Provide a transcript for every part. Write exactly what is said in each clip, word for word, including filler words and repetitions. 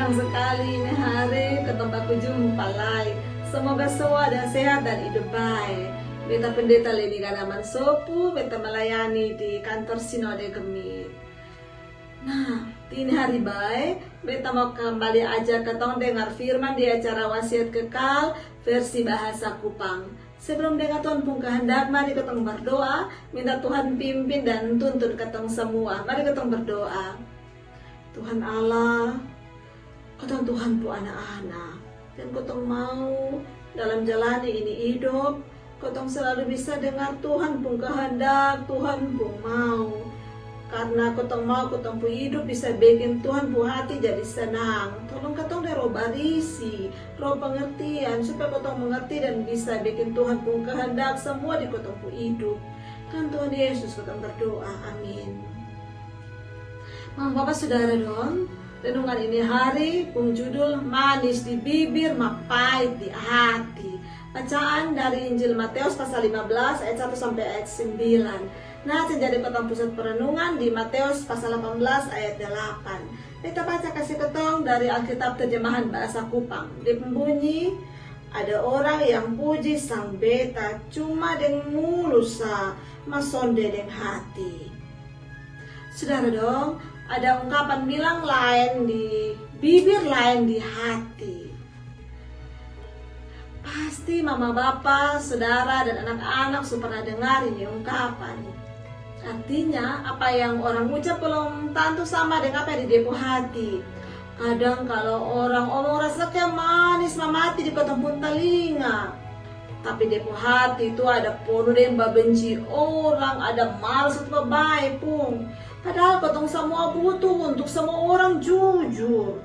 Sekali ini hari ketemu baku jumpa lai. Semoga semua ada sehat dan hidup baik. Beta Pendeta Leni Ganaman Sopu, beta melayani di kantor Sinode GMIT. Nah, ini hari baik, beta mau kembali ajak katong dengar firman di acara Wasiat Kekal versi bahasa Kupang. Sebelum dengar Tuhan pung kehendak, mari katong berdoa, minta Tuhan pimpin dan tuntun katong semua. Mari katong berdoa. Tuhan Allah, katong Tuhan pung anak-anak, dan katong mau dalam jalani ini hidup, katong selalu bisa dengar Tuhan pung kehendak, Tuhan pung mau. Karena katong mau katong pung hidup bisa bikin Tuhan pung hati jadi senang. Tolong katong deh Roh Barisi, Roh pengertian, supaya katong mengerti dan bisa bikin Tuhan pung kehendak semua di katong pung hidup. Dalam Tuhan Yesus katong berdoa. Amin. Mama, Bapa, Saudara dong, renungan ini hari pung judul Manis di Bibir ma Pait di Hati. Bacaan dari Injil Matius pasal lima belas ayat satu sampai ayat sembilan. Nah, yang jadi katong pusat perenungan di Matius pasal delapan belas ayat delapan. Beta baca kasi katong dari Alkitab terjemahan bahasa Kupang. Dia pung bunyi, ada orang yang puji sang beta cuma deng mulu sa, ma sonde deng hati. Saudara dong, ada ungkapan bilang laen di bibir, laen di hati. Pasti mama, bapa, saudara, dan anak-anak su pernah dengar ini ungkapan. Artinya, apa yang orang ucap belum tantu sama deng apa yang di dia pung hati. Kadang kalo orang omong rasa kaya manis mamati di katong pung talinga. Tapi dia pung hati tu ada ponu deng babenci orang, ada malas untuk babae pung. Padahal katong samua butuh untuk samua orang jujur.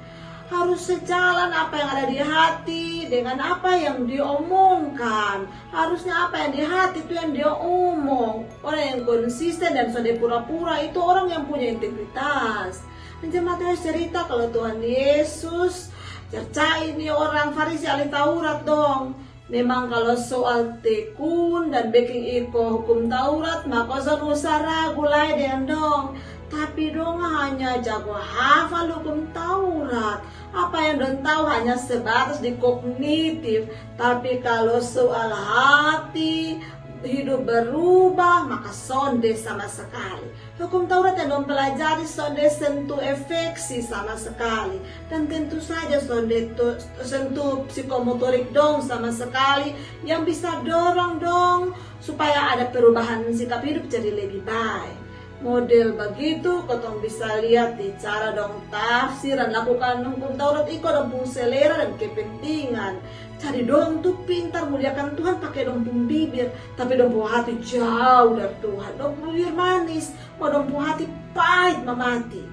Harus sejalan apa yang ada di hati dengan apa yang diomongkan. Harusnya apa yang di hati tu yang dia omong. Orang yang konsisten dan sonde pura-pura itu orang yang punya integritas. Anjir, Matius cerita kalo Tuhan Yesus cercai ni orang Farisi ahli Taurat dong. Memang kalo soal tekun dan bekin iko hukum Taurat, mako son usa ragu lai deng dong. Tapi dong hanya jago hafal hukum Taurat. Apa yang dong tau hanya sebatas di kognitif. Tapi kalo soal hati, hidup berubah, maka sonde sama sekali. Hukum Taurat yang dong pelajari sonde sentuh afeksi sama sekali. Dan tentu saja sonde tu, sentuh psikomotorik dong sama sekali yang bisa dorong dong supaya ada perubahan sikap hidup jadi lebih baik. Model bagitu katong bisa liat di cara dong tafsir dan lakukan hukum Taurat iko dong pung selera dan kepentingan. Jadi dong tu pintar muliakan Tuhan pake dong pung bibir, tapi dong pung hati jauh dari Tuhan. Dong pung bibir manis, ma dong pung hati pait mamati.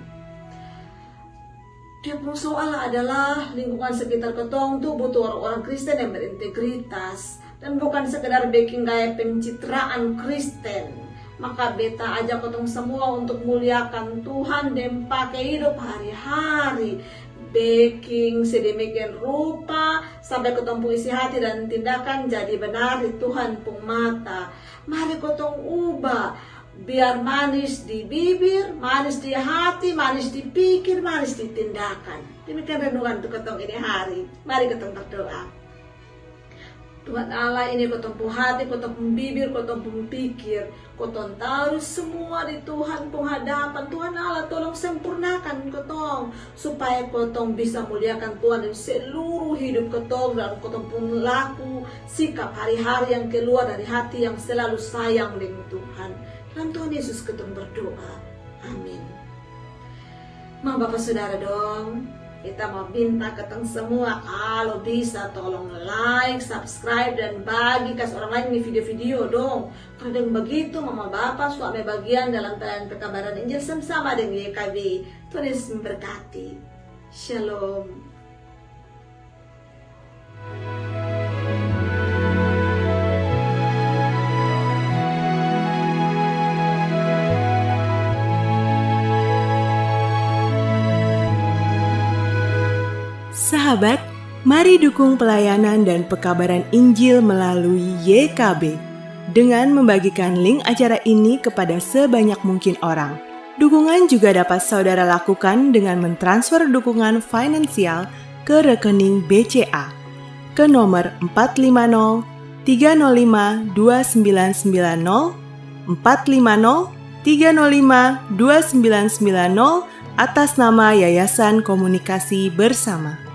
Dia pung soal adalah lingkungan sekitar katong tu butuh orang-orang Kristen yang berintegritas dan bukan sekedar bekin gaya pencitraan Kristen. Maka beta ajak katong samua untuk muliakan Tuhan deng pake hidup hari-hari. Bekin sedemikian rupa sampe katong pung isi hati dan tindakan jadi benar di Tuhan pung mata. Mari katong ubah. Biar manis di bibir, manis di hati, manis di pikir, manis di tindakan. Demikian renungan untuk katong ini hari. Mari katong berdoa. Tuhan Allah, ini katong pung hati, katong pung bibir, katong pung pikir. Katong taruh semua di Tuhan pung hadapan. Tuhan Allah, tolong sempurnakan katong supaya katong bisa muliakan Tuhan di seluruh hidup katong dan katong pung laku sikap hari-hari yang keluar dari hati yang selalu sayang deng Tuhan. Dalam Tuhan Yesus katong berdoa. Amin. Ma, bapa, saudara dong, kita mau minta katong semua, kalo bisa tolong like, subscribe, dan bagi kas orang lain ini video-video dong. Karena deng bagitu mama bapa su ambe bagian dalam pelayanan pekabaran Injil sama-sama deng Y K B. Tuhan Yesus memberkati. Shalom. Sahabat, mari dukung pelayanan dan pekabaran Injil melalui Y K B dengan membagikan link acara ini kepada sebanyak mungkin orang. Dukungan juga dapat saudara lakukan dengan mentransfer dukungan finansial ke rekening B C A ke nomor empat lima nol tiga nol lima dua sembilan sembilan nol, empat lima nol tiga nol lima dua sembilan sembilan nol, atas nama Yayasan Komunikasi Bersama.